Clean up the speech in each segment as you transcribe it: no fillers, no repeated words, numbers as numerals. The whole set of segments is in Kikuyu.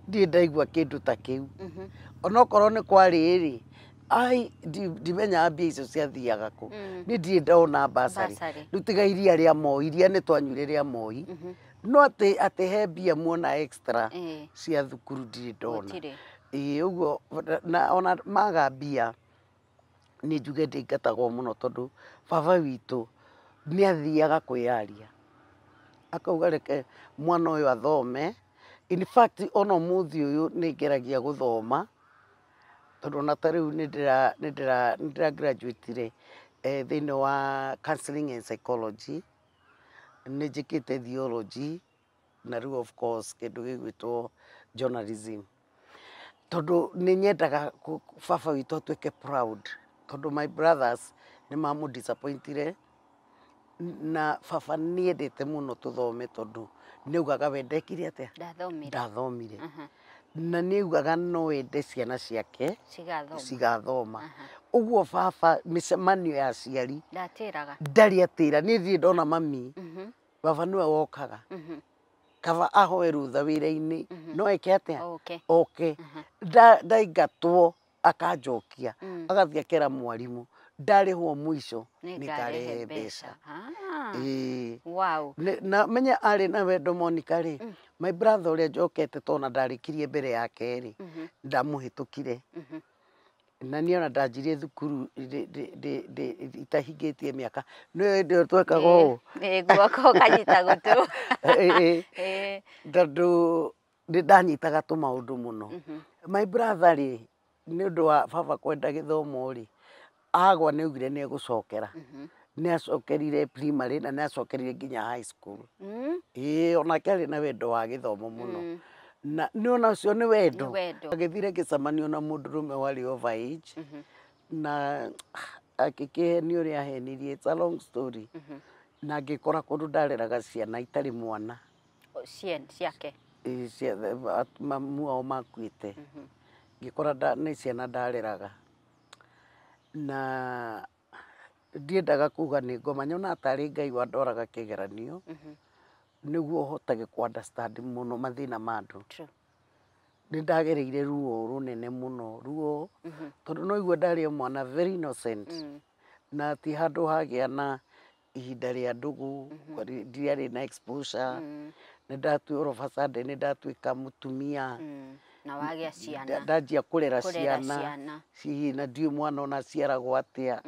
Ndirĩ ndaigua kĩndũ ta kĩu. Onokorwo nĩ kwarĩ rĩ, ai, ndimenyaga mbia icio ciathiaga kũ. Niĩ ndirĩ ndona bursary. Bursary. Rĩu tiga iria rĩa Moi, iria nĩ twanyuire rĩa Moi. No atĩ he mbia muona extra cia thukuru ndirĩ ndona. Gũtirĩ. Ĩĩ ũguo, na ona maga mbia nĩ njuge ndĩingatagwo mũno tondũ baba witũ nĩ athiaga kwĩyaria. Akauga reke mwana ũyũ athome. In fact ona ũmũthĩ ũyũ nĩ ngeragia gũthoma tondũ ona ta rĩu nĩ ndĩra graduate thĩinĩ wa counseling and psychology, nĩ njĩkĩte theology na rĩu of course kĩndũ gĩgwĩtwo journalism. Tondũ nĩ nyendaga baba witũ atuĩke proud tondũ my brothers nĩ mamũ disappointire na baba nĩ endete mũno tũthome tondũ nĩ augaga we ndekire atĩa? Ndathomire. Ndathomire. Na nĩ augaga no ende ciana ciake cigathoma. Cigathoma. Ũguo baba mĩcemanio ya aciari ndatĩraga. Ndarĩ atĩra, niĩ ndirĩ ndona mami. Baba nĩwe wokaga. Kaba ahoe rũtha wĩra-inĩ no eke atĩa? Oke. Oke. Ndaingatwo akanjokia, agathiĩ akera mwarimũ ndarĩhwo mũico nĩngarehe mbeca. Ĩĩ. Na menye arĩ na wendo Monica rĩ, my brother ũrĩa njokete tondũ ndarĩkirie mbere yake rĩ, ndamũhĩtũkire. Na niĩ ona ndanjirie thukuru itahingĩtie mĩaka. Nĩ hĩndĩ ĩyo twekaga ũũ. Ĩĩ, guoko ũkanyita gũtũ. Ĩĩ. Tondũ nĩ ndanyitaga tũmaũndũ mũno. My brother rĩ, nĩ ũndũ wa baba kwenda gĩthomo rĩ, agwa nĩ augire nĩ egũcokera. Nĩ acokerire primary na nĩ acokerire nginya high school. Ĩĩ, onake arĩ na wendo wa gĩthomo mũno. Na nĩ ona ũcio nĩ wendo. Nĩ wendo. Agĩthire gĩcemanio na mũndũrũme warĩ over age. Na akĩkĩhenia ũrĩa ahenirie, it's a long story. Na ngĩkora kũndũ ndareraga ciana itarĩ mwana. Ciake. Ĩĩ, mamu ao makuĩte. Ngĩkora nĩ ciana ndareraga. Na ndiendaga kuga nĩ ngoma, nyonaga tarĩ Ngai wandwaraga kĩgeranio nĩguo hotage kũ understand mũno mathĩna ma andũ. Nĩ ndagereire ruo rũnene mũno, ruo tondũ no igue ndarĩ o mwana very innocent. Na ti handũ hagĩa na ihinda rĩa ndũgũ, ndiarĩ na exposure. Nĩ all of a sudden nĩ ndatuĩka mũtumia. Na wagĩa ciana. Ndanjia kũrera Kũrera ciana. ciana. Cihi, na ndiũĩ mwana ona aciaragwo atĩa.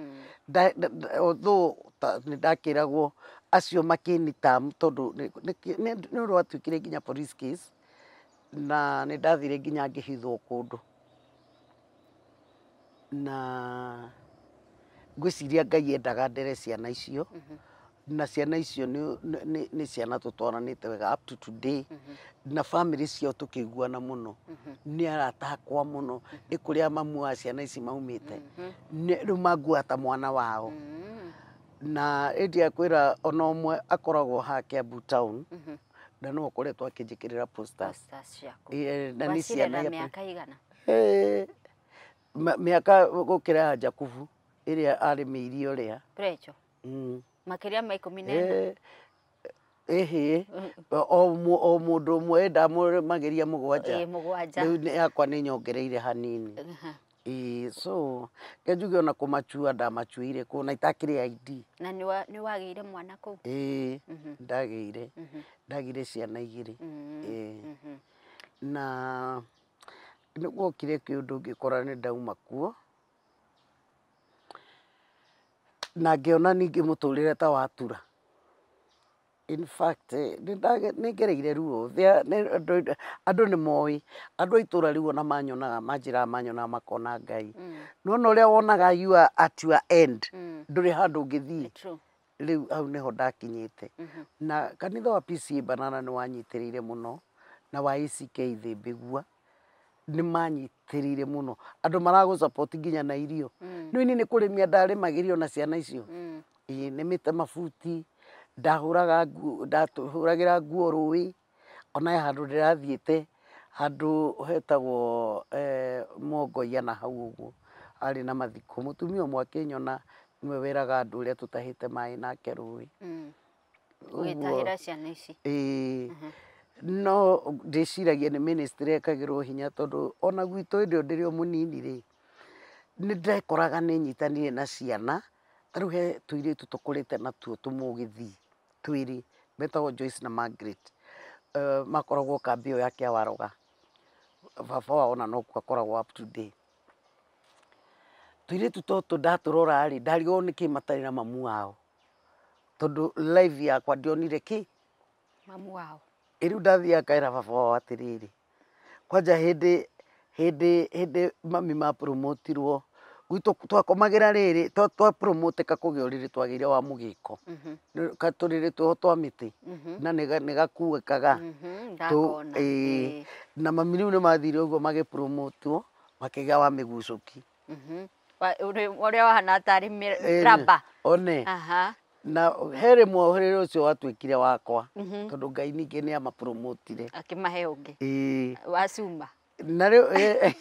Although nĩ ndakĩragwo acio makĩnita tondũ nĩ ũndũ watuĩkire nginya police case na nĩ ndathire nginya ngĩhithwo kũndũ. Na ngwĩciria Ngai endaga ndere ciana icio. Na ciana icio nĩ ciana tũtwaranĩte wega up to today. Na family ciao tũkĩiguana mũno. Nĩ arata akwa mũno. Nĩ kũrĩa mamu wa ciana ici maumĩte. Rĩu manguaga ta mwana wao. Na ĩndĩ akwĩra ona ũmwe akoragwo haha Kiambu town. Na no akoretwo akĩnjĩkĩrĩra posters. Posters ciaku. Ĩĩ, na nĩ ciana Wacirera mĩaka igana? Mĩaka gũkĩra ya Jakubu ĩrĩa arĩmĩirie ũrĩa. Precho. Makĩria ma 14. Ĩhĩ, o mũndũ ũmwe ndamũrĩmagĩria 7. Ĩĩ, 7. Rĩu yakwa nĩ nyongereire hanini. Ĩĩ, so reke njuge ona kũmachua ndamachuire kũu na itakĩrĩ ID. Na nĩ wagĩire mwana kũu? Ĩĩ, ndagĩire. Ndagĩire ciana 2. Ĩĩ. Na nĩ gwokire kĩũndũ ngĩkora nĩ ndauma kuo. Na ngĩona ningĩ mũtũrĩre ta watura. In fact, nĩ ngereire ruo. Andũ nĩ moĩ. Andũ a itũũra rĩu ona manyonaga, manjĩraga manyonaga makona Ngai. No ona ũrĩa wonaga you are at your end, ndũrĩ handũ ũngĩthiĩ. Rĩu hau nĩho ndakinyĩte. Na kanitha wa PCEA Banana nĩ wanyitĩrĩire mũno, na wa ACK Thĩmbĩgua nĩ manyitĩrĩire mũno. Andũ maragũ support nginya na irio. Nĩ niĩ nĩ kũrĩmia ndarĩmagĩrio na ciana icio. Ĩĩ, nĩmĩte mabuti, ndahũraga nguo, ndahũragĩra nguo rũĩ, ona he handũ ndĩrathiĩte, handũ hetagwo Mwongoia na hau ũguo, harĩ na mathiko. Mũtumia ũmwe akĩnyona nĩwe weraga andũ ũrĩa tũtahĩte maĩ nake rũĩ. Ũgĩtahĩra ciana ici? Ĩĩ. No ndĩciragia nĩ ministry ĩkagĩrwo hinya tondũ ona gwitũ hĩndĩ ĩyo ndĩrĩ o mũnini rĩ, nĩ ndekoraga nĩ nyitanire na ciana. Ta rĩu he tũirĩtu tũkũrĩte natuo tũmũgĩthii twĩrĩ metagwo Joyce na Margaret. Makoragwo kambĩ ĩyo ya Kĩawaroga. Baba wao ona nokuo akoragwo up to date. Tũirĩtu tũtũ ndatũrora rĩ, ndarigagwo nĩkĩ matarĩ na mamu wao, tondũ life yakwa ndionire kĩ Mamu wao. Ĩ rĩu ndathiaga ngaĩra baba wao atĩrĩrĩ, kwanja hĩndĩ hĩndĩ hĩndĩ mami mapromotirwo gwitũ twakomagĩra rĩrĩ, twapromoteka kũgĩa ũrĩrĩ twagĩire wa mũgĩko. Tũrĩrĩ twĩho twa mĩtĩ na nĩ gakuĩkaga. Ndakona. Ĩĩ. Na mami rĩu nĩ mathire ũguo magĩpromotwo makĩgĩa wa mĩgucũki. Ũrĩa wahana tarĩ raba. One. Na he rĩmwe ũrĩrĩ ũcio watuĩkire wakwa, tondũ Ngai ningĩ nĩ amapromotire. Akĩmahe ũngĩ. Ĩĩ. Wa cuma. Na rĩu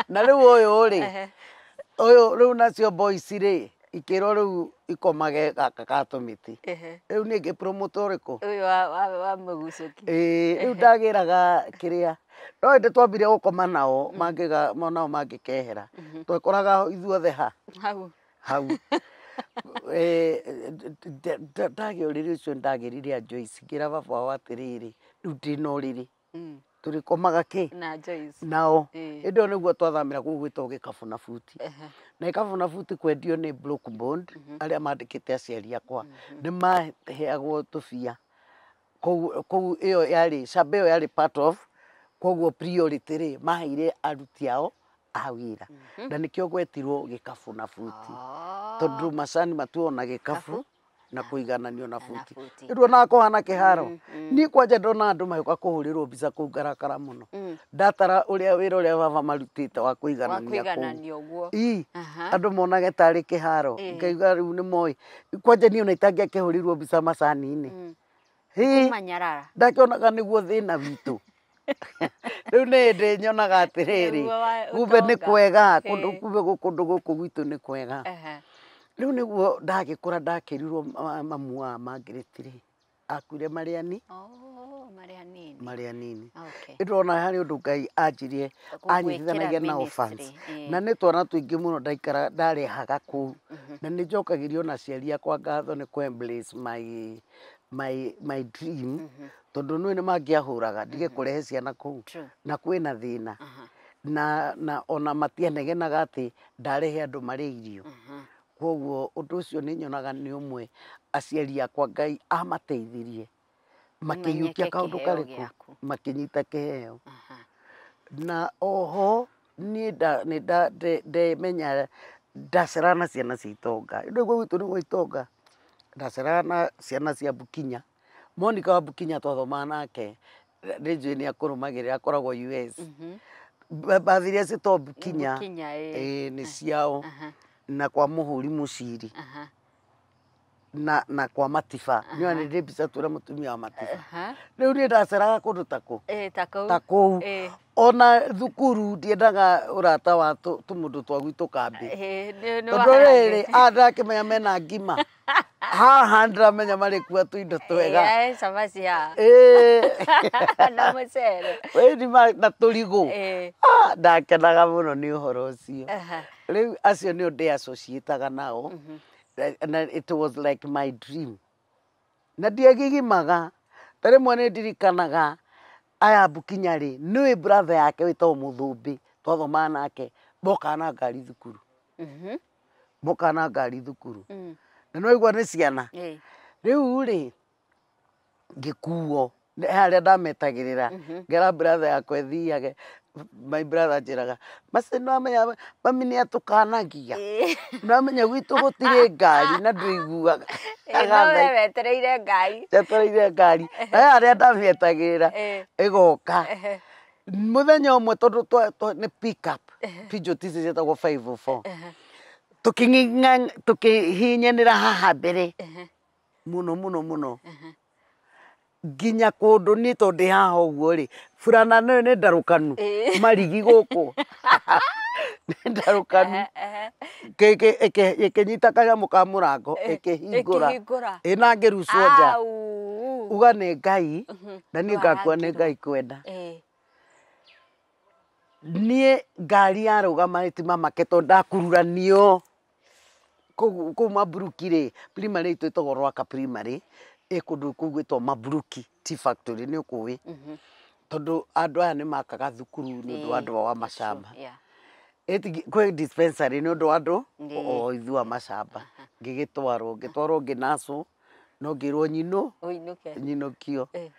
na rĩu ũyũ rĩ, ũyũ rĩu nacio boys rĩ, ikĩrwo rĩu ikomage gaka ga tũmĩtĩ. Rĩu niĩ ngĩpromote ũrĩkũ? Ũyũ wa mũgucũki. Ĩĩ, rĩu ndagĩraga kĩrĩa. No hĩndĩ twambire gũkoma nao, mangĩga nao mangĩkehera. Twekoraga ithuothe ha? Hau. Hau. Ndagĩa ũrĩrĩ ũcio ndagĩrire a Joyce, ngĩra baba wao atĩrĩrĩ, rĩu ndĩna ũrĩrĩ. Tũrĩkomaga kĩ? Na Joyce. Nao. Hĩndĩ ĩyo nĩguo twathamĩra kũu gwĩtagwo gĩkabũ na buti. Na gĩkabũ na buti kwendio nĩ Block Bond, arĩa mandĩkĩte aciari akwa. Nĩ maheagwo tũbia. Kũu ĩyo yarĩ, camba ĩyo yarĩ part of, koguo priority rĩ, maheire aruti ao a wĩra. Na nĩkĩo gwetirwo gĩkabũ na buti. Tondũ macani matuo na gĩkabũ na kũigananio na buti. Rĩu ona kũhana kĩharo. Niĩ kwanja ndona andũ magĩũka kũhũrĩrwo mbica kũu ngarakara mũno. Ndatara ũrĩa wĩra ũrĩa baba marutĩte wa kũiganania kũu. Ii, andũ monage tarĩ kĩharo. Ngaiga rĩu nĩ moĩ. Kwanja niĩ ona itangĩakĩhũrĩirwo mbica macani-inĩ. Kũmanyarara. Ndakĩonaga nĩguo thĩna witũ. Rĩu nĩ hĩndĩ nyonaga atĩrĩrĩ, kumbe nĩ kwega, kumbe kũndũ gũkũ gwitũ nĩ kwega. Rĩu nĩguo ndagĩkũra ndakĩrirwo mamu wa Margaret rĩ, akuire marĩ ani? Marĩ anini. Marĩ anini. Ĩndĩ harĩ ũndũ Ngai anjirie, anyitithanagia na orphans. Na nĩ twana tũingĩ mũno ndaikara ndarehaga kũu. Na nĩ njokagĩria ona aciari akwa ngatho nĩ kũ embrace my dream, tondũ nĩũĩ nĩ mangĩahũraga ndige kũrehe ciana kũu na kwĩna thĩna. Na ona matianegenaga atĩ ndarehe andũ marĩ irio. Koguo ũndũ ũcio nĩ nyonaga nĩ ũmwe aciari akwa Ngai amateithirie makĩiyũkia kaũndũ karĩkũ, makĩnyita kĩheo. Na oho niĩ ndemenya ndaceraga na ciana cia itonga. Rĩu gwitũ nĩ gwa itonga. Ndaceraga na ciana cia Bukinya. Monica wa Bukinya twathomaga nake, nĩ njũĩ nĩ akũrũmagĩrĩra, akoragwo US. Mbathi iria ciĩtagwo Bukinya, nĩ ciao. Na kwa Mũhũri Mũciri. Na kwa Matiba. Nĩ nĩ ndĩ mbica twĩna mũtumia wa Matiba. Rĩu niĩ ndaceraga kũndũ ta kũu. Ta kũu. Ona thukuru ndiendaga ũrata wa tũmũndũ twa gwitũ kambĩ. Tondũ rĩrĩ, aya ndakĩmenya mena ngima. Haha ndĩramenya marĩkua tũindo twega. Cabaci haha. Na mũcere. Na tũrigũ. Ndakenaga mũno nĩ ũhoro ũcio. Rĩu acio nĩo ndĩ associate-aga nao. And it was like my dream. Na ndiagigimaga. Ta rĩmwe nĩ ndirikanaga aya Bukinya rĩ, nĩũĩ brother yake wĩtagwo Mũthũmbĩ, twathomaga nake, mokaga na ngari thukuru. Mokaga na ngari thukuru. Na nĩ waigua nĩ ciana. Rĩu rĩ, ngĩkuo, he harĩa ndametagĩrĩra, ngera brother yakwa ĩthiage, my brother anjĩraga, Maci nĩ wamenya mami nĩ atũkanagia. Nĩ wamenya gwitũ gũtirĩ ngari na ndũiguaga. No we wetereire ngari. Njetereire ngari. Na he harĩa ndamĩetagĩrĩra, ĩgoka. Mũthenya ũmwe tondũ nĩ pick up, Peugeot ici ciĩtagwo 504. Tũkĩhinyanĩra haha mbere mũno mũno mũno. Nginya kũndũ niĩ tondũ ndĩ haha ũguo rĩ, burana nĩyo nĩ ndarũkanu, marigi gũkũ. Nĩ ndarũkanu. Ĩkĩnyita kanyamũ ka mũrango, ĩkĩhingũra. Ĩ na ngĩrucwo nja. Uga nĩ Ngai na niĩ ngakua nĩ Warangirwo. Ngai kwenda. Eh. Niĩ ngari yarũgama ti mamake tondũ ndakururanio kũu kũu Maburuki rĩ, primary itũ ĩtagwo Rwaka primary, ĩ kũndũ kũu gwĩtagwo Maburuki Tea Factory, nĩ ũkũĩ? Tondũ andũ aya nĩ makaga thukuru nĩ ũndũ wa andũ ao a macamba. Kwĩ dispensary nĩ ũndũ wa andũ o ithuĩ a macamba. Ngĩgĩtwarwo, ngĩtwarwo ngĩnacwo, no ngĩrwo nyinũ Ũinũke. Nyinũkio. Eh.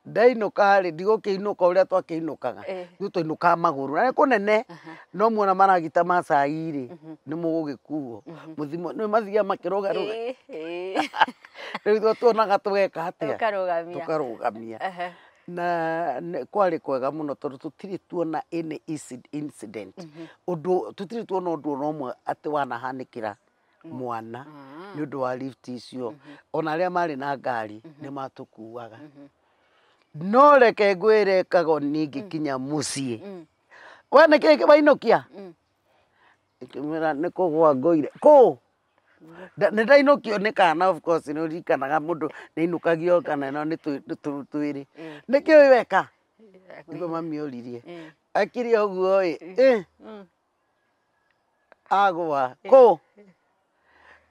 Ndainũka rĩ, ndigũkĩinũka ũrĩa twakĩinũkaga. Eh. Ithuĩ twainũkaga magũrũ na nĩ kũnene, no muona maragita ma cai rĩ, nĩ mũgũgĩkuo mũthimo nĩ mathiaga makĩrũgarũga. Eh, eh. Rĩu ithuĩ tuonaga tũgeka atĩa? Ũkarũgamia. Tũkarũgamia. Na kwarĩ kwega mũno tondũ tũtirĩ tuona any incident, ũndũ tũtirĩ tuona ũndũ ona ũmwe atĩ wanahanĩkĩra mwana nĩ ũndũ wa lift icio. Ona arĩa marĩ na ngari nĩ matũkuaga. No reke ngwĩre, Kagoni, ngĩkinya mũciĩ, we nĩ kĩĩ wainũkia? Ngĩmwĩra nĩ kũgũa ngũire kũ. Nĩ ndainũkio nĩ kana, of course nĩ ũririkanaga mũndũ nĩ ainũkagio kana ĩno nĩ twĩrĩ. Nĩ kĩĩ weka? Nĩguo mami oririe. Akire ũguo ĩ, ĩ agũa kũ,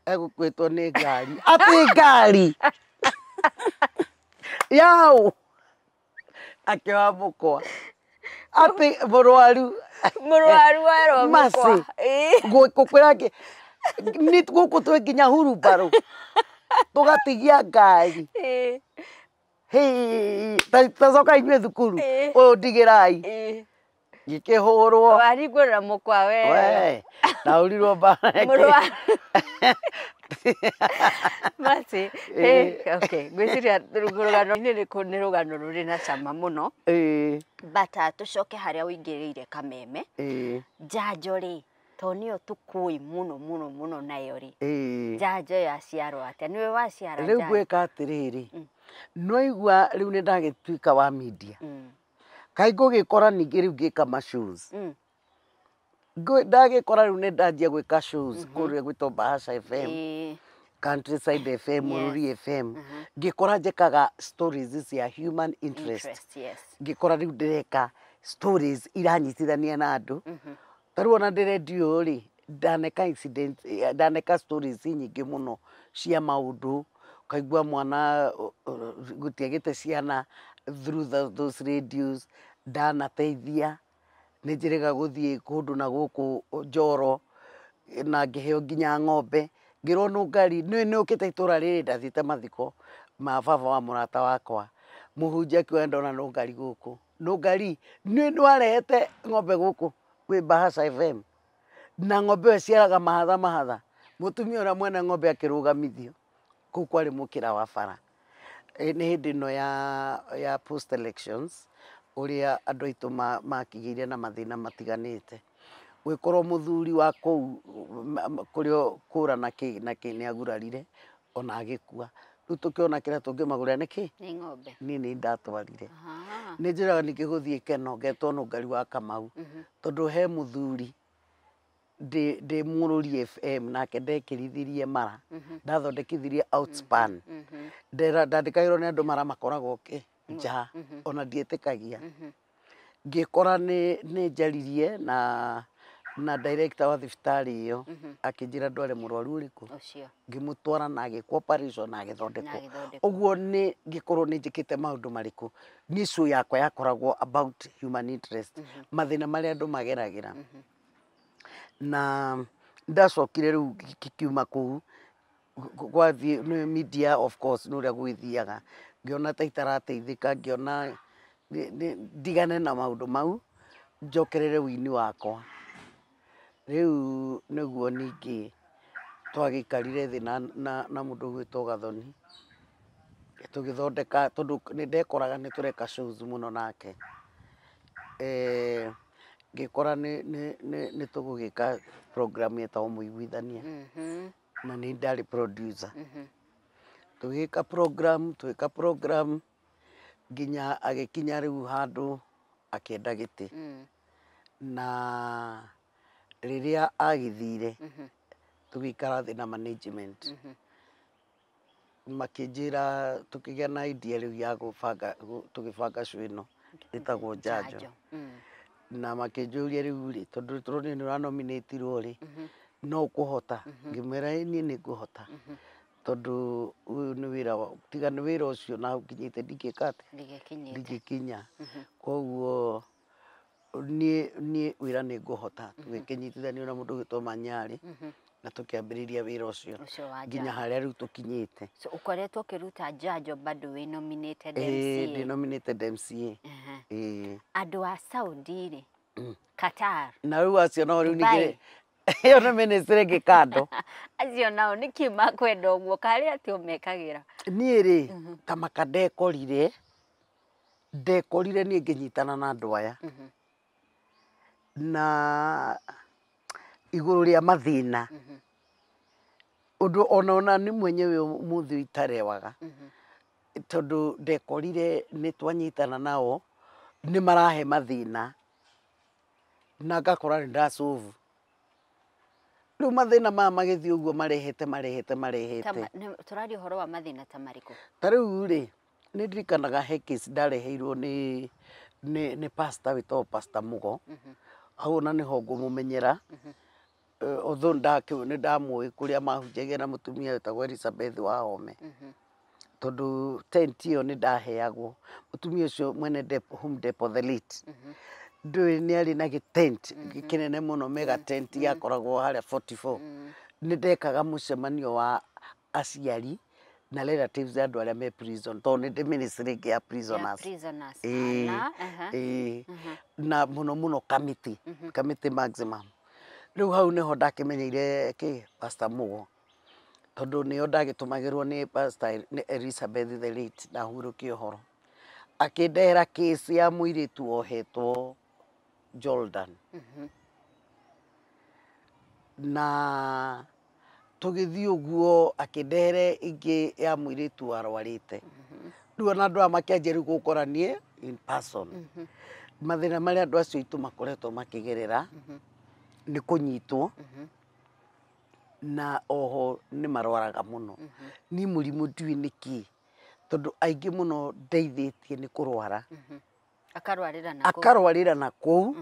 egũkuĩtwo nĩ ngari, atĩ ngari yaũ, akĩoha mũkwa atĩ mũrwaru. Mũrwaru werwo Mercy. mũkwa. Ĩĩ. Gũkwĩra kĩ, nĩ gũkũ twĩ nginya hurumbarũ tũgatigia ngari. Ĩĩ. Hĩ, ta coka inyuĩ thukuru. Ĩĩ. Ũyũ ndigĩrai. Ĩĩ. Ngĩkĩhũrwo. Waringwo na mũkwa we. We ndahũrirwo mbara. Mũrwaru. Mercy. Ĩĩ. Okay, ngwĩciria rũgano-inĩ nĩ rũgano rũrĩ na cama mũno. But tũcoke harĩa ũingĩrĩire Kameme. Njanjo rĩ, to nĩyo tũkũĩ mũno mũno mũno nayo rĩ. Njanjo yaciarwo atĩa? Nĩwe waciara Rĩu njanjo? Ngwĩka atĩrĩrĩ, nĩwaigua rĩu nĩ ndagĩtuĩka wa media. Kaĩ ngũgĩkora ningĩ rĩu ngĩka ma shows. Ndagĩkora rĩu nĩ ndanjia gwĩka shows kũrĩa gwĩtwo Bahasha FM, Countryside FM, Mũrũri FM. Ngĩkora njĩkaga stories cia human interest. Interest, yes. Ngĩkora rĩu ndĩreka stories iranyitithania na andũ. Ta rĩu ona ndĩ redio rĩ, ndaneka incident, ndaneka stories nyingĩ mũno cia maũndũ, ũkaigua mwana gũtiagĩte ciana through those radios. Ndanateithia, nĩ njĩrĩga gũthiĩ kũndũ na gũkũ Njoro na ngĩheo nginya ng'ombe, ngĩrwo nũngari nĩ nĩ ũkĩte itũra rĩrĩ. Ndathiĩte mathiko ma baba wa mũrata wakwa, mũhunjia akiuga ndona nũngari gũkũ, nũngari nĩ nĩ warehete ng'ombe gũkũ kwĩ Bahasha FM, na ng'ombe ĩyo ĩciaraga mahatha mahatha. Mũtumia ũrĩa mwene ng'ombe akĩrũgamithio kũu kwarĩ mũkĩra wa bara. Nĩ hĩndĩ ĩno ya post elections, ũrĩa andũ aitũ makĩgĩire na mathĩna matiganĩte, gwĩkorwo mũthuri wa kũu kũrĩa kũra na kĩ na kĩ nĩ agurarire ona agĩkua. Rĩu tũkĩona kĩrĩa tũngĩmagũrĩra nĩ kĩ? Nĩ ng'ombe. Niĩ nĩ ndatwarire. Nĩ njĩraga ningĩ gũthiĩ Keno, ngetwo nũngari wa Kamau, tondũ he mũthuri ndĩ Mũrũri FM nake ndekĩrithirie mara, ndathondekithirie outspan. Ndandĩkagĩrwo nĩ andũ mara makoragwo kĩ nja, ona ndiĩtĩkagia. Ngĩkora nĩ njaririe na director wa thibitarĩ ĩyo, akĩnjĩra ndware mũrwaru ũrĩkũ. Ũcio. Ngĩmũtwara na agĩkwo operation na agĩthondekwo. Na agĩthondekwo. Ũguo nĩ ngĩkorwo nĩ njĩkĩte maũndũ marĩkũ, niĩ show yakwa yakoragwo about human interest, mathĩna marĩa andũ mageragĩra. Na ndacokire rĩu ngĩkiuma kũu gwathiĩ nĩ media, of course nĩ ũrĩa gwĩthiaga, ngĩona ta itarateithĩka, ngĩona ndigane na maũndũ mau, njokerere wũini wakwa. Rĩu nĩguo ningĩ twagĩikarire thĩ na mũndũ ũgwĩtwo Gathoni, tũgĩthondeka, tondũ nĩ ndekoraga nĩ tũreka shows mũno nake. Ngĩkora nĩ tũgũgĩka program ĩtagwo Mũiguithania, na nĩ ndarĩ producer. Tũgĩka program, tũgĩka program nginya agĩkinya rĩu handũ akĩenda gĩtĩ. Na rĩrĩa agĩthire, tũgĩikara thĩ na management. Makĩnjĩra tũkĩgĩa na idea rĩu ya gũbanga tũgĩbanga show ĩno ĩtagwo Njanjo. Na makĩnjũria rĩu rĩ, tondũ tũronire nĩ ũranominatirwo rĩ, no ũkũhota? Ngĩmwĩra ĩ niĩ nĩ ngũhota, tondũ ũyũ nĩ wĩra tiga nĩ wĩra ũcio na hau nginyĩte ndingĩka atĩa, ndingĩkinya. Koguo niĩ wĩra nĩ ngũhota. Tũgĩkĩnyitithanio na mũndũ ũgwĩtwo Manyarĩ na tũkĩambĩrĩria wĩra ũcio nginya harĩa rĩu tũkinyĩte. So ũkoretwo ũkĩruta Njanjo bado wĩ nominated MCA? Ndĩ nominated MCA. Ĩĩ. Andũ a Saudi rĩ, Qatar, na rĩu acio nao rĩu ningĩ ĩyo nĩ ministry ĩngĩ kando. Acio nao nĩkĩ makwenda ũguo karĩ atĩ o mekagĩra? Niĩ rĩ, kamaka ndekorire niĩ ngĩnyitana na andũ aya na igũrũ rĩa mathĩna, ũndũ ona nĩ mwenyewe ũmũthĩ itarewaga, tondũ ndekorire nĩ twanyitana nao nĩ marahe mathĩna na ngakora nĩ ndasolve. Rĩu mathĩna maya magĩthiĩ ũguo marehete. Tũraria ũhoro wa mathĩna ta marĩkũ? Ta rĩu rĩ, nĩ ndirikanaga he case ndareheirwo nĩ pastor wĩtagwo Pastor Mugo. Hau ona nĩho ngũmũmenyera, although nĩ ndamũĩ kũrĩa mahunjagia na mũtumia wĩtagwo Elizabeth Wahome, tondũ tent ĩyo nĩ ndaheagwo. Mũtumia ũcio mwene Home Depot the late, ndũĩ nĩ arĩ na gĩtent kĩnene mũno, mega tent yakoragwo harĩa 44. Nĩ ndekaga mũcemanio wa aciari na relatives andũ arĩa me prison, tondũ nĩ ndĩ ministry ĩngĩ ya prisoners. Na mũno mũno committee maximum. Rĩu hau nĩho ndakĩmenyeire kĩ Pastor Mugo, tondũ nĩo ndagĩtũmagĩrwo nĩ Pastor Elizabeth the late na hurũkie ũhoro. Akĩndehera case ya mũirĩtu wohetwo Jordan. Na tũgĩthiĩ ũguo akĩndehere ĩngĩ ya mũirĩtu warwarĩte. Rĩu ona andũ aya makĩanjia rĩu gũkora niĩ in person. Mathĩna marĩa andũ acio aitũ makoretwo makĩgerera nĩ kũnyitwo, na oho nĩ marwaraga mũno. Niĩ mũrimũ ndiũĩ nĩkĩ, tondũ aingĩ mũno ndeithĩtie nĩ kũrwara. Akarwarĩra na kũu.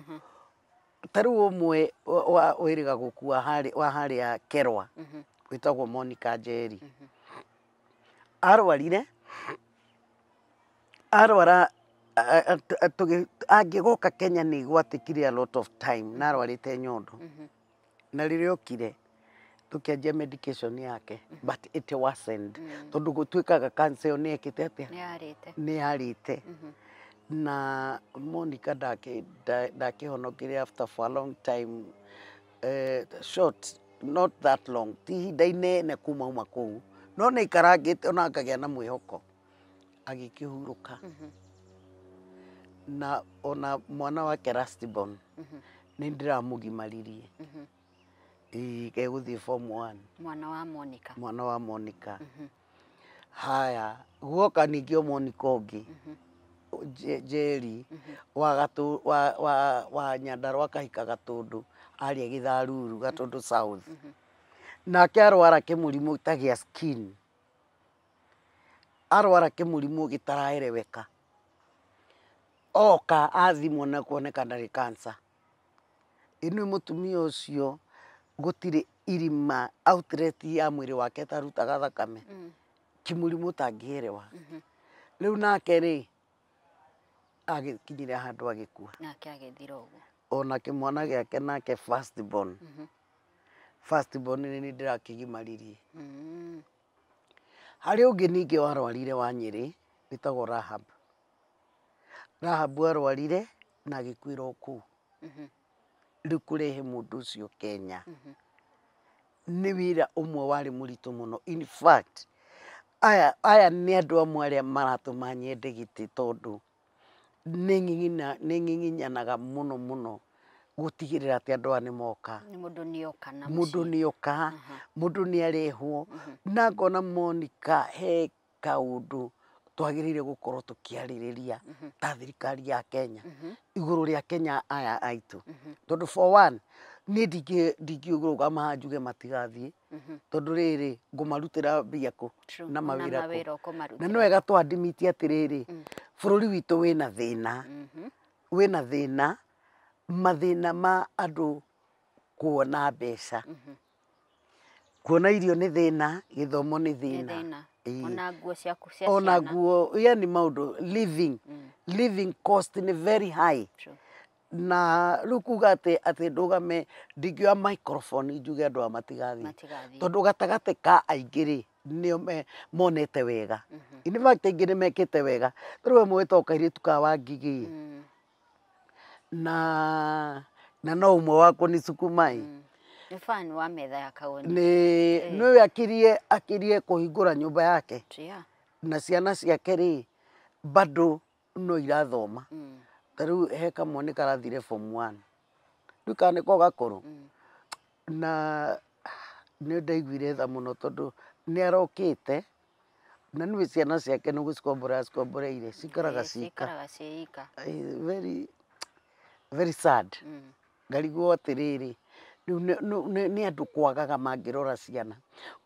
Ta rĩu ũmwe wĩrĩga gũkua wa harĩa Kerwa, wĩtagwo Monica Njeri. Arwarire, arwara angĩgoka Kenya nĩ gwatĩkire a lot of time, na arwarĩte nyondo. Na rĩrĩa okire tũkĩanjia medication yake, but it worsened, tondũ gũtuĩkaga cancer ĩyo nĩ ĩkĩte atĩa? Nĩ yarĩte. Na Monica ndakĩhonokire after for a long time, short, not that long, ti ihinda inene kuma uma kũu, no nĩ aikarangĩte ona akagĩa na mwĩhoko, agĩkĩhurũka. Na ona mwana wake last born nĩ ndĩramũgimaririe. Ĩĩ gegũthiĩ form 1. Mwana wa Monica. Mwana wa Monica. Haya, guoka ningĩ o Monica ũngĩ, Njeri wa Nyandarua akahika Gatũndũ, arĩa Gĩtharuru, Gatũndũ South. Nake arwara kĩmũrimũ ta gĩa skin. Arwara kĩmũrimũ gĩtaraereweka. Oka athimwo na kuoneka ndarĩ cancer. Ĩno mũtumia ũcio gũtirĩ irima outlet ya mwĩrĩ wake ĩtarutaga thakame. Kĩmũrimũ ũtangĩerewa. Rĩu nake rĩ, agĩkinyire handũ agĩkua. Nake agĩthira ũguo. Ona kĩmwana gĩake nake first born. First born nĩ ndĩrakĩgimaririe. Harĩ ũngĩ ningĩ warwarire wa Nyĩrĩ wĩtagwo Rahab. Rahab arwarire na agĩkuĩra o kũu. Rĩu kũrehe mũndũ ũcio Kenya nĩ wĩra ũmwe warĩ mũritũ mũno. In fact, aya nĩ andũ amwe arĩa maratũma nyende gĩtĩ, tondũ nĩ ng'ing'inyanaga mũno mũno gũtigĩrĩra atĩ andũ aya nĩ moka. Mũndũ nĩ oka na mũndũ nĩ oka, mũndũ nĩ arehwo. Na ngona Monica he kaũndũ twagĩrĩire gũkorwo tũkĩarĩrĩria ta thirikari ya Kenya igũrũ rĩa Kenya aya aitũ, tondũ for one Niĩ ndingĩrũgama haha njuge matigathiĩ, tondũ rĩrĩ ngũmarutĩra mbia kũ na mawĩra kũ. Na nĩ wega tũ admit atĩrĩrĩ, bũrũri witũ wĩna thĩna, wĩna thĩna, mathĩna ma andũ kuona mbeca, kuona irio nĩ thĩna, gĩthomo nĩ thĩna. Ona nguo ciaku cia ona nguo, yani maũndũ living cost nĩ very high. Na rĩu kuga atĩ ndũgame ndingĩoya microphone njuge andũ aya matigathiĩ, tondũ gatagatĩ ka aingĩ rĩ nĩo monete wega. In fact aingĩ nĩ mekĩte wega. Ta rĩu we mwĩtagwo kairĩtu ka Wangigĩ, na no ũmwe wakwa nĩ Sukumai. Nĩ fan wa metha ya Kagoni. Nĩ nĩwe akirie kũhingũra nyũmba yake. Na ciana ciake rĩ bado no irathoma. Ta rĩu he kamwe nĩ karathire form 1. Rĩu kana nĩko gakũrũ. Na nĩ ndaiguire tha mũno tondũ nĩ arokĩte na nĩwe ciana ciake nĩ gũcikombora acikomboreire, cikaraga cika. Very very sad. Ngarigwo atĩrĩrĩ, rĩu nĩ andũ kwagaga mangĩrora ciana.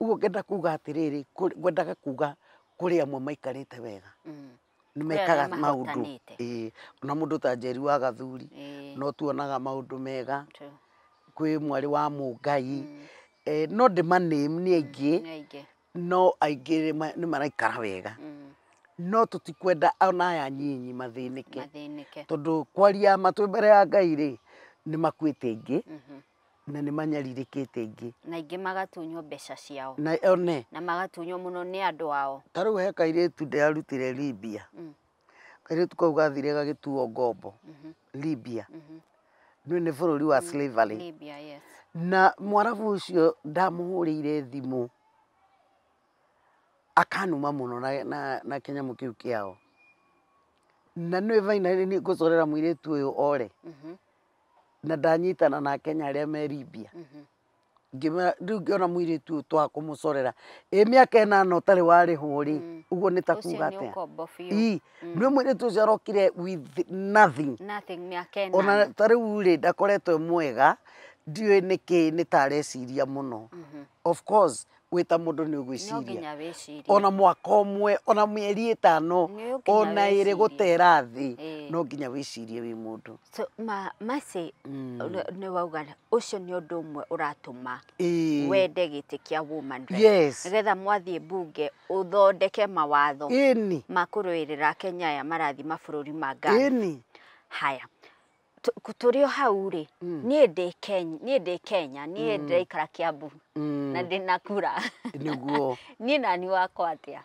Ũguo ngenda kuga atĩrĩrĩ, ngwendaga kuga kũrĩ amwe maikarĩte wega. Nĩ mekaga maũndũ. Ona mũndũ ta Njeri wa Gathuri no tuonaga maũndũ mega. Kwĩ mwarĩ wa Mũngai. No ndĩmaname nĩ aingĩ, no aingĩ nĩ maraikara wega. No tũtikwenda ona aya nyinyi mathĩnĩke. Tondũ kwaria ma twĩ mbere ya Ngai rĩ, nĩ makuĩte aingĩ na nĩ manyarirĩkĩte aingĩ. Na aingĩ magatunywo mbeca ciao. Na one. Na magatunywo mũno nĩ andũ ao. Ta rĩu he kairĩtu ndĩrarutire Libya. Kairĩtu kau gathire gagĩtuo ngombo Libya. Nĩ bũrũri wa slavery. Libya, yes. Na mwarabu ũcio ndamũhũrĩire thimũ akanuma mũno na kĩnyamũ kĩu kĩao. Na nĩwe finally nĩ ngũcorera mũirĩtu ũyũ ore. Na ndanyitana na Kenya arĩa me Libya. Ngĩmera rĩu ngĩona mũirĩtu ũyũ twaga kũmũcorera ĩ mĩaka ĩnana ũtarĩ warĩhwo rĩ, ũguo nĩ ta kuga atĩa? Nĩ mũirĩtu ũcio arokire with nothing. Nothing mĩaka ĩnana. Ona ta rĩu rĩ ndakoretwo e mwega, ndiũĩ nĩkĩ nĩ ta areciria mũno. Of course wĩ ta mũndũ nĩ ũgwĩciria. Ona mwaka ũmwe, ona mĩeri ĩtano, ona ĩrĩ gũtera thĩ, no nginya wĩcirie wĩ mũndũ. So Mercy, nĩ wauga ũcio nĩ ũndũ ũmwe ũratũma wende gĩtĩ kĩa woman rep. Nĩgetha mwathiĩ mbunge ũthondeke mawatho ma kũrũĩrĩra Kenya aya marathiĩ mabũrũri ma Gulf. Haya. Tũrĩ o hau rĩ, niĩ ndĩ Kenya, niĩ ndĩraikara Kiambu na ndĩna kura. Nĩguo. Niĩ nani wakwa atĩa?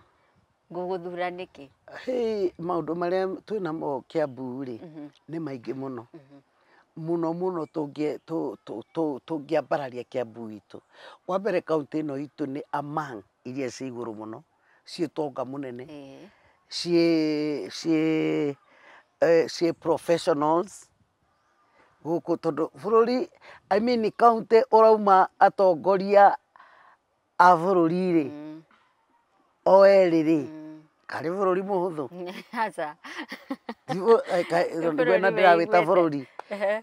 Ngũgũthura nĩkĩ? Maũndũ marĩa twĩnamo Kiambu rĩ, nĩ maingĩ mũno. Mũno mũno tũngĩambararia Kiambu itũ. Wa mbere kaũntĩ ĩno itũ nĩ among iria ciĩ igũrũ mũno, ciĩ ũtonga mũnene, ciĩ professionals gũkũ tondũ bũrũri, I mean kaũntĩ ũrauma atongoria a bũrũri rĩ, o erĩ rĩ, karĩ bũrũri mũhũthũ. Aca. Ndĩrona ndĩrawĩta bũrũri.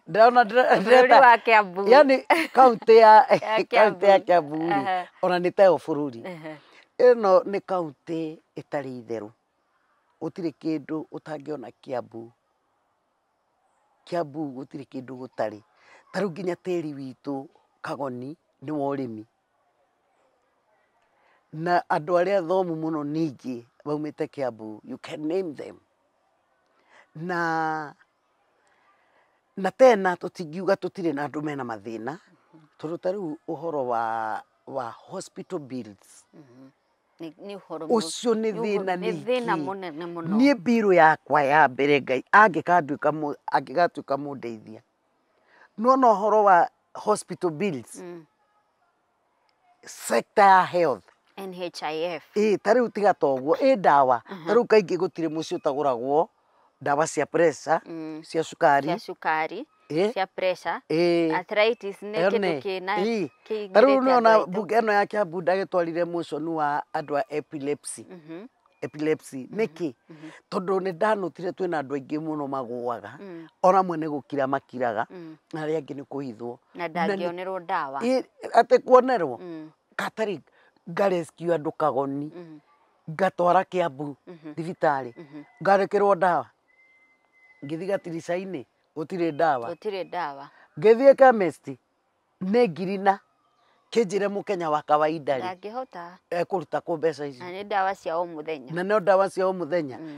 Ndĩrona bũrũri wa Kiambu. Yani kaũntĩ ya Kiambu rĩ, ona nĩ tayo bũrũri. Ĩno nĩ kaũntĩ ĩtarĩ itherũ. Gũtirĩ kĩndũ ũtangĩona Kiambu. Kiambu gũtirĩ kĩndũ gũtarĩ. Ta rĩu nginya tĩri witũ Kagoni nĩ wa ũrĩmi. Na andũ arĩa athomu mũno ningĩ maumĩte Kiambu, you can name them. Na tena tũtingiuga tũtirĩ na andũ mena mathĩna, tondũ ta rĩu ũhoro wa hospital bills. Ũcio nĩ thĩna ningĩ. Niĩ mbirũ yakwa ya mbere Ngai angĩgatuĩka mũndeithia. Nĩwona ũhoro wa hospital bills, sector ya health. NHIF. Ta rĩu tiga ta ũguo, ĩ ndawa. Ta rĩu kaingĩ gũtirĩ mũciĩ ũtagũragwo ndawa cia pressure, cia cukari. Cia cukari, cia pressure, arthritis nĩ kĩndũ kĩna kĩingĩrĩte. Ta rĩu nĩwona mbunge ĩno ya Kiambu ndagĩtwarire motion wa andũ a epilepsy. Epilepsy nĩkĩ? Tondũ nĩ ndanotire twĩna andũ aingĩ mũno magũaga, ona amwe nĩ gũkira makiraga, na arĩa angĩ nĩ kũhithwo. Na ndangĩonerwo ndawa. Atĩ kuonerwo katarĩ, ngarescue andũ kagoni, ngatwara Kiambu thibitarĩ, ngandĩkĩrwo ndawa, ngĩthiĩ gatirica-inĩ gũtirĩ ndawa. Gũtirĩ ndawa. Ngĩthiĩ chemist nĩ ngiri, na kĩnjĩre mũkenya wa kawaida rĩ, ndangĩhota. Ekũruta kũ mbeca ici? Na nĩ ndawa cia o mũthenya. Na no ndawa cia o mũthenya.